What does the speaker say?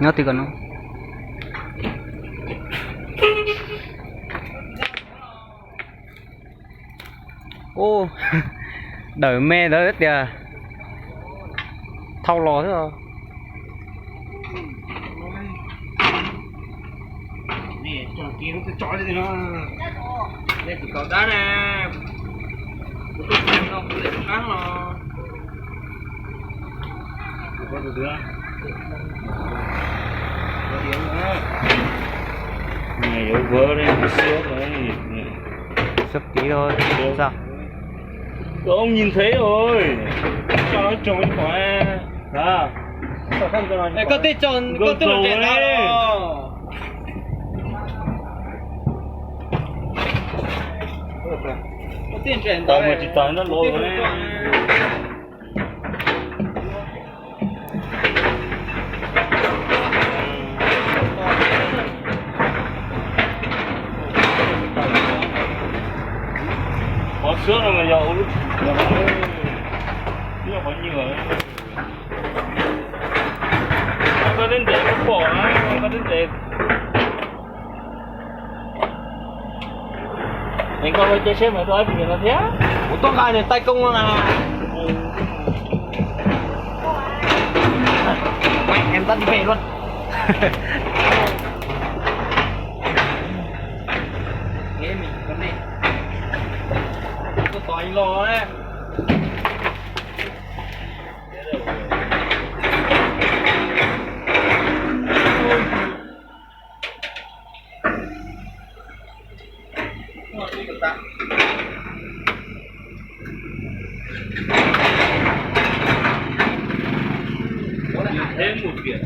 Nyob twg ko no. Ub, dawm me ntawd tias thau los xwb. Xyov kiv sao. Ông nhìn thấy rồi. Cho nó trồng đi khỏi. Hả? Ê, koj twb tso, koj twb tso rau nram ntawd los. Koj twb tso rau nram ntawd. Tau mas tsis tau no los. Qhov xwb no mas yog ua lub tsis, yog qhov nyuag. Koj teb ntes kuj pom na, koj teb ntes. Es koj ua cia seb mas tau dab tsi no thiab. Kuv tuaj nqa nws tai koob no na. Em tắt đi về luôn. Tuaj tos los na. Ua li hais thiab mus tias